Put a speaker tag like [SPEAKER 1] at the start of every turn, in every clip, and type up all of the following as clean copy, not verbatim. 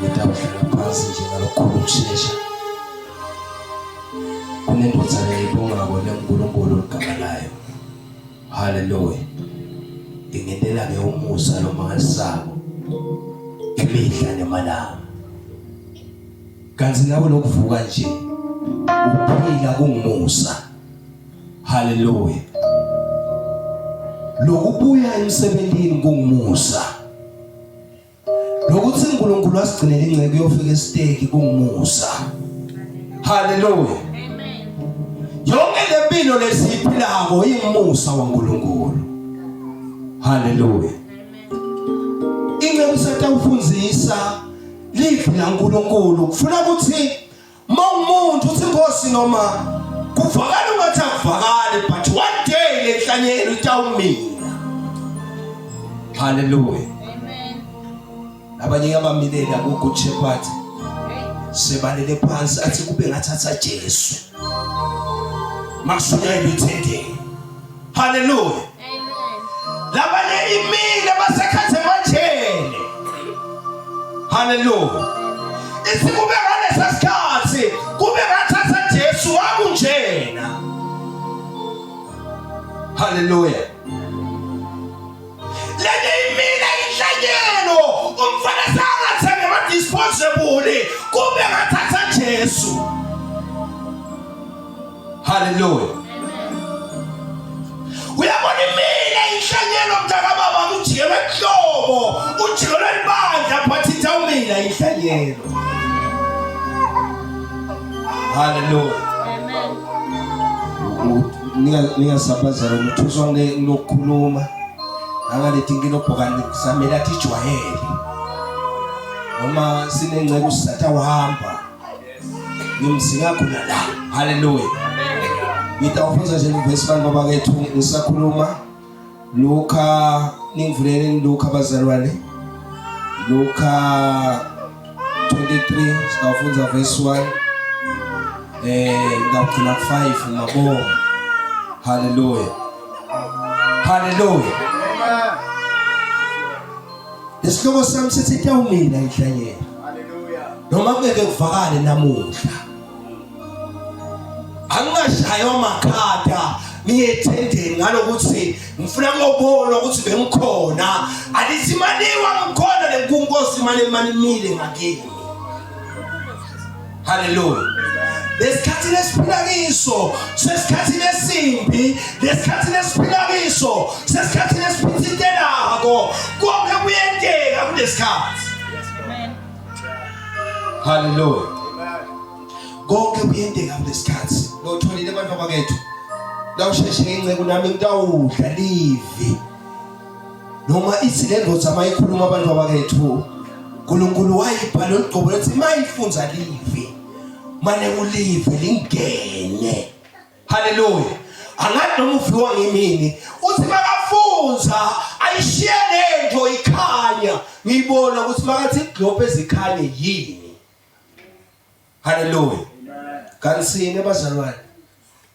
[SPEAKER 1] Ngitawuhlala phansi nje ngalokukhulu ukushesha. Kunendoda leyibongako lenguNkulunkulu ligama layo. Haleluya. Ingentela ke umusa lomangalisako imihla nemalanga. Kanti nawe lokuvuka nje uphila kungumusa. Haleluya. Lokubuya emsebentini kungumusa. Lokuthi uNkulunkulu asigcinele ingceke yofika esiteki kungumusa. Haleluya. Amen. Yonke lempilo lesiyiphilako ingumusa waNkulunkulu. Haleluya. Ingceke isatawufundzisa livi laNkulunkulu kufuna ukuthi Mawumuntu uthi inkosi noma kuvakala ungathi akuvakali but one day lenhlanyelo itawumila. Hallelujah. Amen. Abanye abamilela ku Good Shepherd. Sebalele phansi athi kube ngathatha Jesu. Makushunyayelwa ithendeni. Hallelujah.
[SPEAKER 2] Amen.
[SPEAKER 1] Labanye imile basekhathe emajele. Hallelujah. Ithi kube ngalesa sikhathi kube ngathatha Jesu wakunjena. Hallelujah. Lenye imile inhlanyelo umfana sangathenga ama disposable kube ngathatha Jesu. Hallelujah. Uyabona imile inhlanyelo mntaka baba kujikelwe inhlobo, ujikelwe libandla but itawumila inhlanyelo. Hallelujah.
[SPEAKER 2] Amen.
[SPEAKER 1] Ningasabazana ngithuswa ngilokukhuluma nangaleti ngilobhokani kusamele athi ijwayele noma sinengceke usatha uhamba ngimzinga khona la haleluya ngitawufunza nje ivesi bantu babakethu ngisakhuluma Luka ningivuleleni Luka bazalwane Luka 23 sitawufunza verse 1 eh ngawugcina ku 5 ngabonga haleluya haleluya Isihloko sami sithi itawumila inhlanyelo.
[SPEAKER 3] Hallelujah.
[SPEAKER 1] Noma kungeke kuvakale namuhla. Angingashaywa makhada ngiyethendeni ngalokuthi ngifuna kuyobona ukuthi bengikhona. Alithi maliwa ngikhona lenkunkosi mane manimile ngakini. Haleluya. Lesikhathi lesiphila kiso sesikhathi lesimbi, lesikhathi lesiphila kiso sesikhathi lesiphithitelako. Konke kuyenteka kulesikhathi.
[SPEAKER 2] Amen.
[SPEAKER 1] Haleluya. Konke kuyenteka kulesikhathi. Lotholile abantu abakethu. Lawusheshe ngenceku nami ngitawudla livi. Noma ithi le ndoda mayikhuluma abantu abakethu uNkulunkulu wayibhala olugcobo lethi mayifunza live mane ulive lingene haleluya angathi noma uviwa ngimini uthi makafunza ayishiye lento ikhanya ngiyibona ukuthi makathi iglobe ezikhanye yini Haleluya. Kanti sine bazalwane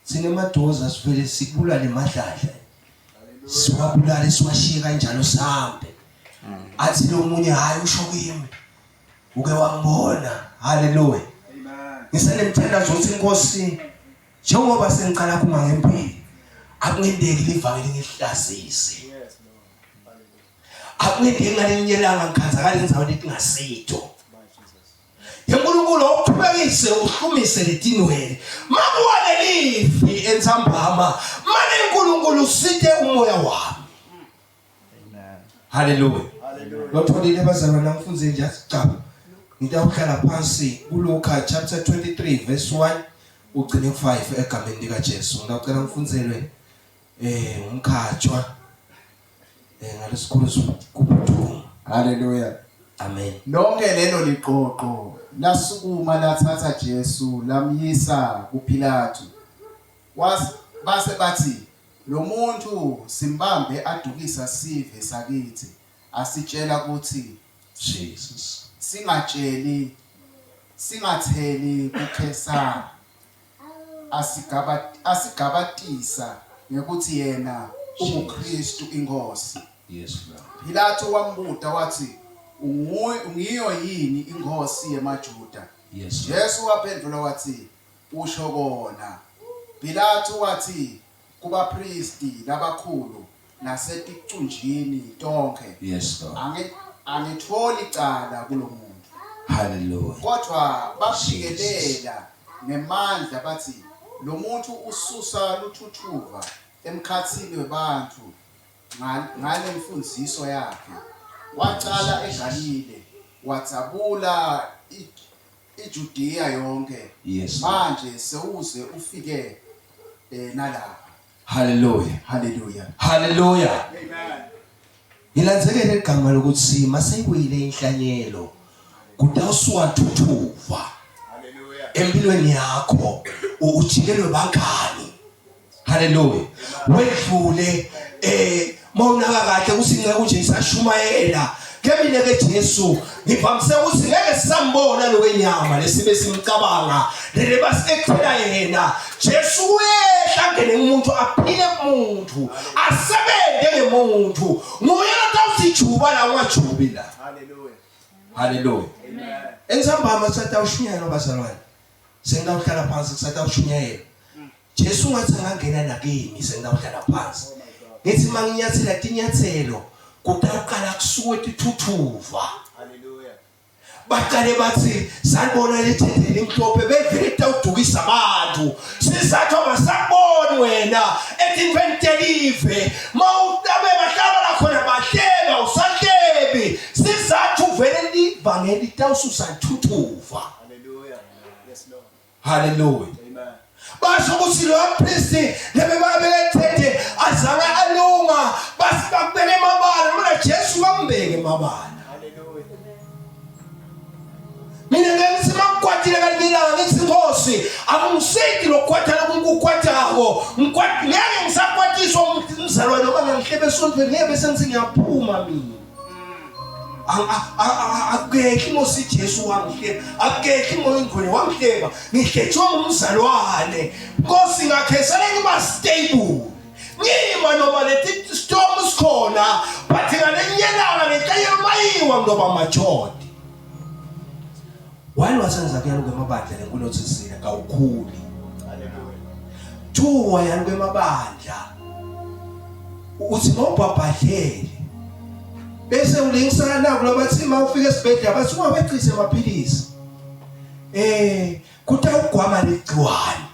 [SPEAKER 1] sine madoza sivele sibulale madladla. Siwabulale siwashiye kanjalo sihambe. Athi lo munye hayi usho kimi. Uke wangibona. Haleluya. Ngisenemthandazo uthi inkosi njengoba sengiqala kuma ngempilo akungendeki livangeli ngihlazise. Akungendeki ngalinye ilanga ngikhanzakala endaweni etingasitho. UNkulunkulu awuqhubekise uhlumise letinwele makuwa lelivi entsambama mane uNkulunkulu usite umoya wami
[SPEAKER 3] Amen.
[SPEAKER 1] Haleluya.
[SPEAKER 3] Hallelujah.
[SPEAKER 1] Lotholile bazalwane ngifunze nje asicaba. Ngitawuhlala phansi kuLuka chapter 23 verse 1 ugcine 5 egameni lika Jesu. Ngicela ngifunzelwe eh umkhatshwa eh ngalesikhulu kubuthungu.
[SPEAKER 3] Hallelujah.
[SPEAKER 1] Amen.
[SPEAKER 3] Lonke lelo liqoqo lasukuma lathatha Jesu lamyisa kuPilatu. Was base bathi lo muntu simbambe adukisa sive sakithi asitshela ukuthi
[SPEAKER 1] Jesus.
[SPEAKER 3] singatsheli singatheli kuKhesari asigaba asigabatisa ngekuthi yena unguKristu inkosi.
[SPEAKER 1] Yes Lord.
[SPEAKER 3] Pilato wambuta wathi. Ungiyo yini inkhosi yemaJuda?
[SPEAKER 1] Yes.
[SPEAKER 3] Jesu waphendvula watsi, Usho kona. Pilatu watsi kubaphristi labakhulu naseticunjini tonkhe,
[SPEAKER 1] Yes, Lord.
[SPEAKER 3] Angi, angitfoli cala kulomuntfu.
[SPEAKER 1] Hallelujah.
[SPEAKER 3] Kodvwa baphikelela ngemandla batsi, Lomuntfu ususa luthuthuva emkhatsini webantfu ngalemfundziso yakhe. Wacala eGalile, wadzabula iJudiya yonkhe,
[SPEAKER 1] Yes.
[SPEAKER 3] manje sewuze ufike eh, nalapha.
[SPEAKER 1] Hallelujah.
[SPEAKER 3] Hallelujah.
[SPEAKER 1] Hallelujah.
[SPEAKER 3] Amen.
[SPEAKER 1] Ngilandzekele igama lokuthi maseyibuyile inhlanyelo kutawusuka thuthuva.
[SPEAKER 3] Hallelujah.
[SPEAKER 1] Empilweni yakho ujikelwe bangani. Haleluya. Wedlule eh mawunaka kahle ukuthi inceku nje isashumayela. Ke mina ke Jesu ngivamise ukuthi ngeke sisambona lokwenyama lesibe simcabanga lele basekuthela yena. Jesu uyehla ngene umuntu aphile umuntu asebenze ngemuntu. Nguye lotawusijuba la ungajubi la.
[SPEAKER 3] Haleluya.
[SPEAKER 1] Haleluya. Entsambama sitawushunyayelwa bazalwane. Sengitawuhlala phansi kusatawushunyayelwa. Jesu ngathi angangena nakimi sengitawuhlala phansi. Ngithi manginyathela tinyathelo kutawuqala kusuke tithuthuva.
[SPEAKER 3] Hallelujah.
[SPEAKER 1] Baqale bathi sanibona lethende elimhlophe bevele kutawudukisa abantu. Sizathu abasakuboni wena etintfweni telive. Mawutabe bahlala la khona bahleba usahlebi. Sizathu vele livangeli litawususa thuthuva.
[SPEAKER 3] Hallelujah. Yes Lord.
[SPEAKER 1] Hallelujah.
[SPEAKER 3] Amen.
[SPEAKER 1] Basho ukuthi lo priest lebebabethethe azange alunga basi bakubeke emabala noma Jesu bambeke emabala.
[SPEAKER 3] Hallelujah.
[SPEAKER 1] Mina ngithi makukwatile kalilanga ngithi inkosi akungisidi lokukwatha lokungukwatako ngikwat ngeke ngisakwatiswa umzalwane noma ngihlebe esontweni ngeke bese ngithi ngiyaphuma mina. Akekho inkosi Jesu wangihleba akekho imoya ingcwele wangihleba ngihletshwe ngumzalwane Nkosi ngakhesela ngiba stable ngima noma leti storm sikhona but ngalenye ilanga ngenhlanyelo mayiwa ngizoba matured Why wasenza kuyaluka emabandla lenkulothisile kawukhuli Thuwa yaluka emabandla uthi mawubhabhadlele bese ulingisana nabo labathi mawufika esibhedlela bathi ungawecise amaphilisi eh kutawugwama legciwane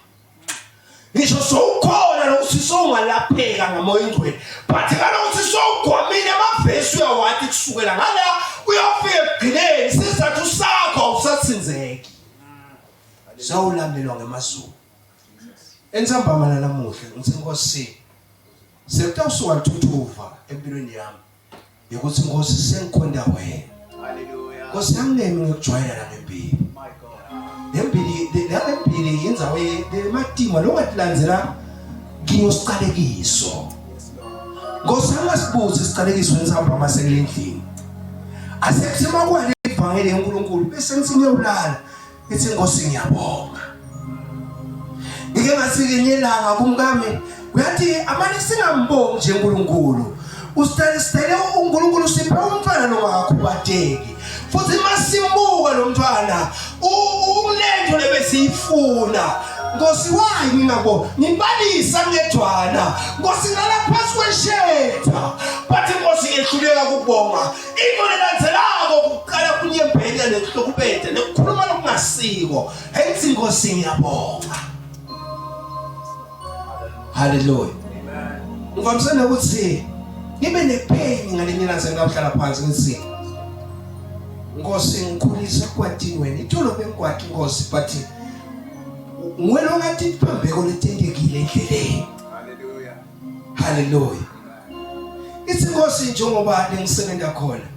[SPEAKER 1] ngisho sowukhona lokuthi sowungalapheka ngamoya ingcwele but kalokuthi sowugwamile amavesi uyawati kusukela ngala uyofika ekugcineni isizathu sakho awusathinzeki sewulamelwa ngemazulu entsambama nalamuhla ngithi inkosi sekutawusuka luthuthuva empilweni yami yokuthi Nkosi sengikhonda wena.
[SPEAKER 3] Hallelujah.
[SPEAKER 1] Nkosi yami ngikujwayela la ngempilo.
[SPEAKER 3] My God.
[SPEAKER 1] Lembili la ngempili indzawo yematima longatilandzela kiyo siqalekiso.
[SPEAKER 3] Yes Lord.
[SPEAKER 1] Nkosi angasibuzi isiqalekiso entsambama masekulendlini. Asekuthi makwale ivangeli yeNkulunkulu bese ngithi ngiyolala. Ithi Nkosi ngiyabonga. Ngike ngathi ngelinye ilanga kumkami uyathi amane singambongi nje uNkulunkulu. Usitele sitele uNkulunkulu usiphe umntwana longakhubateki. Futhi masimbuka lo mntwana unento lebesiyifuna. Nkosi why ngingabo ngibalisa ngedwana Nkosi ngala phansi kweshelter but Nkosi ngehluleka ukubonga Into lelandzelako kuqala kunyembenya nekuhlukubeta nekukhuluma lokungasiko. Hensi Nkosi ngiyabonga. Hallelujah. Ngivamise nokuthi ngibe nepain ngalinye ilanga sengawuhlala phansi ngithi Nkosi ngikhulise kwatini wena itolo bengikwati Nkosi but nguwe longathi iphambeko letentekile endleleni.
[SPEAKER 3] Hallelujah.
[SPEAKER 1] Hallelujah. Ithi inkosi njengoba lengisebenza khona.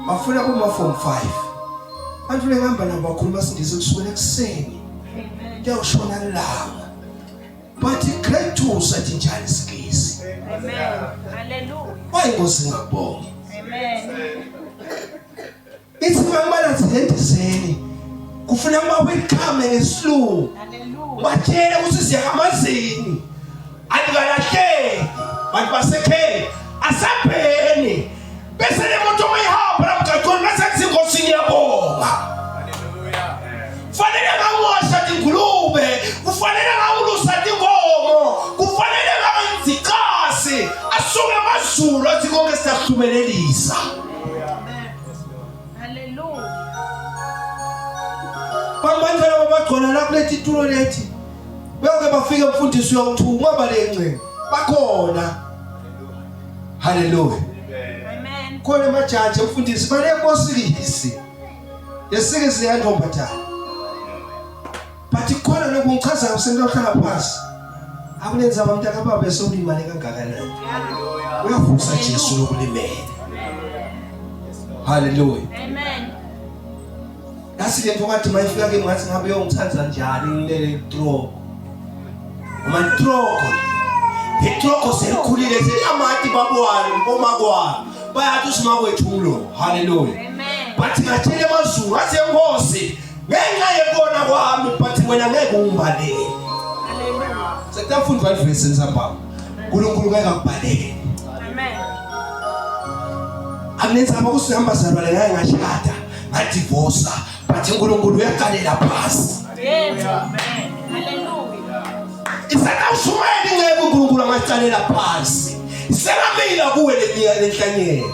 [SPEAKER 1] Bafuna kuma form 5. Bantu lengihamba nabo bakhuluma singisi kusukela ekuseni. Kuyawushona ilanga. But grade 2 sathi njani isingisi.
[SPEAKER 2] Amen. Hallelujah.
[SPEAKER 1] Why inkosi ngakubongi?
[SPEAKER 2] Amen.
[SPEAKER 1] Ithi mangibalandele endizeni kufuna uma welcome ngesilungu. Batshele ukuthi siya amazini. Alikalahleki bantu basekhaya asabheni. Bese le moto mayihamba la mgaqweni Nkulunkulu bese kuthi Nkosi ngiyabonga. Kufanele ngangosha tingulube, kufanele ngangulusa tinkomo, kufanele ngangizicasi asuke amazulu athi konke siyakuhlumelelisa.
[SPEAKER 2] Hallelujah.
[SPEAKER 1] Bantwana babagcona la kuleti tulo leti. Beke bafike umfundisi uyawuthuma bale ncengo. Bakhona. Hallelujah.
[SPEAKER 2] Amen.
[SPEAKER 1] Khona emajaji umfundisi bale kosikisi. Lesikisi yantombazana. But khona lokhu ngichaza usentohlala phansi. Akunenza mntaka baba esewulimale kangakanani. Uyavusa Jesu lokulimele. Hallelujah.
[SPEAKER 2] Amen.
[SPEAKER 1] Nasi le nto kwathi mayifika kimi ngathi ngabe uyongithanda njani ngilele troko. Uma troko. Itroko selikhulile seliyamati babwani bomakwani. Bayathi usimakwethu lo. Hallelujah.
[SPEAKER 2] Amen.
[SPEAKER 1] But ngatshela emazulu athi enkosi ngenxa yekona kwami but wena ngeke ungibaleke.
[SPEAKER 2] Hallelujah.
[SPEAKER 1] Sekutafundwa ivesi nsambama. uNkulunkulu ngeke akubaleke.
[SPEAKER 2] Amen.
[SPEAKER 1] Akunenzaba kusihamba zalwane ngeke ngashada ngadivorsa but uNkulunkulu uyaqalela phasi.
[SPEAKER 2] Yebo. Amen. Hallelujah.
[SPEAKER 1] Isakawushumayela ingeke uNkulunkulu angaqalela phansi. Isengamila kuwe lenhlanyelo.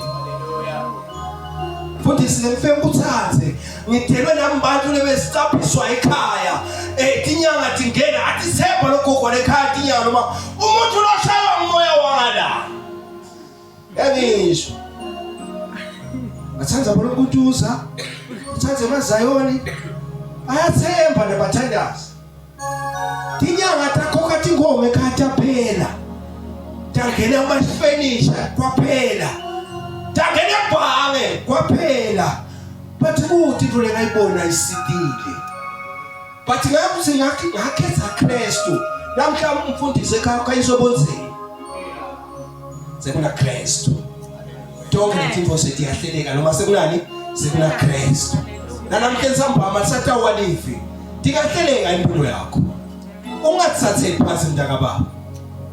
[SPEAKER 1] Mfundisi ngifike ngikuthathe ngidelwe nami bantu lebesicaphiswa ekhaya eh tinyanga tingena athi themba logogo lekhaya tinyanga noma umuntu loshaywa ngumoya wala engisho bathanda bona ukutuza bathanda emazayoni bayathemba nabathandazi Tinyanga takhokha tinkomo ekhaya taphela. Tangena kuma-furniture kwaphela. Tangena ebhange kwaphela. But kuthi into lengayibona isidile. But ngakuthi ngakhetha Kristu. Namhla umfundisi ekhaya ukhanyiswa bonzeni. Sekuna Kristu. Tonke letintfo setiyahleleka noma sekunani? Sekuna Kristu. Nanamhlanje sambama satawa livi. Tikahleleka impilo yakho. Ungathatheli phansi mntaka baba.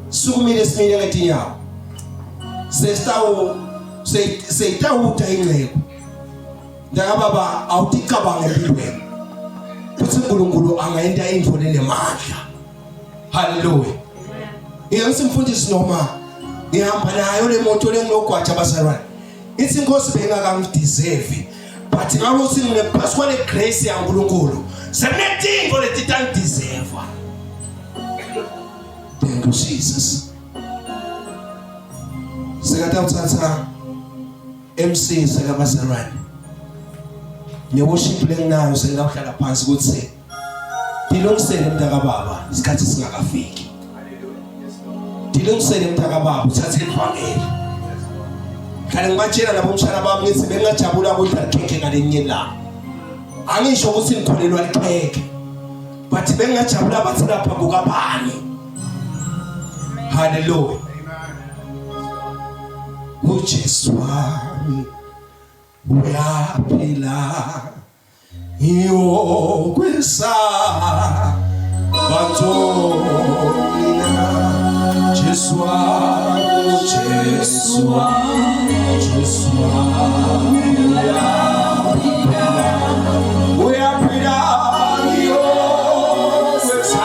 [SPEAKER 1] Sukumile simile ngetinyawo. Sesitawu seyitawuta ingcebo. Mntaka baba awuticabange empilweni. Kuthi uNkulunkulu angayenta intfo lenemandla. Hallelujah. Ngiyazi mfundisi noma ngihamba nayo le moto lenginogwaja bazalwane. Ithi inkosi bengakangideserve but ngalokuthi nginephasi kwale grace yaNkulunkulu. Sekunetinto letitangideserve. Thank you Jesus. Sekatawuthatha MC sekabazalwane. Ne worship lenginayo sengawuhlala phansi ukuthi Tilungisele mntakababa isikhathi singakafiki. Tilungisele mntakababa uthathe ivangeli. Hlale ngibatshela labo mshana bami ngithi bengingajabula ukudla ikhekhe ngalinye ilanga. Angisho ukuthi ngikholelwa likhekhe. But bengingajabula bathi lapha kukabani. Hallelujah. uJesu wami uyaphila Ngiyokwesa bantomina Jesu wami Jesu wami Jesu wami uyaphila uyaphila ngiyokwesa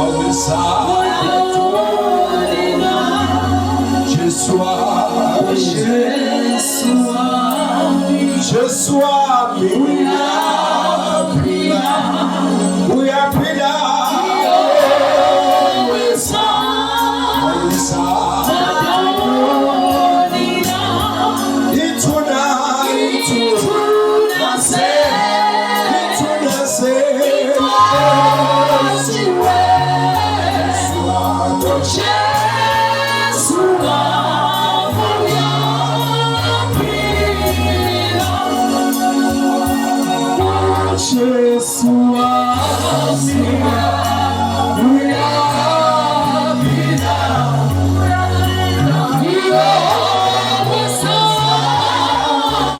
[SPEAKER 1] awesa Jesu wami Jesu wami Jesu wami uyaphila uyaphila wesa wesa ithuna ithuna se ithuna se Jesu Jesu wami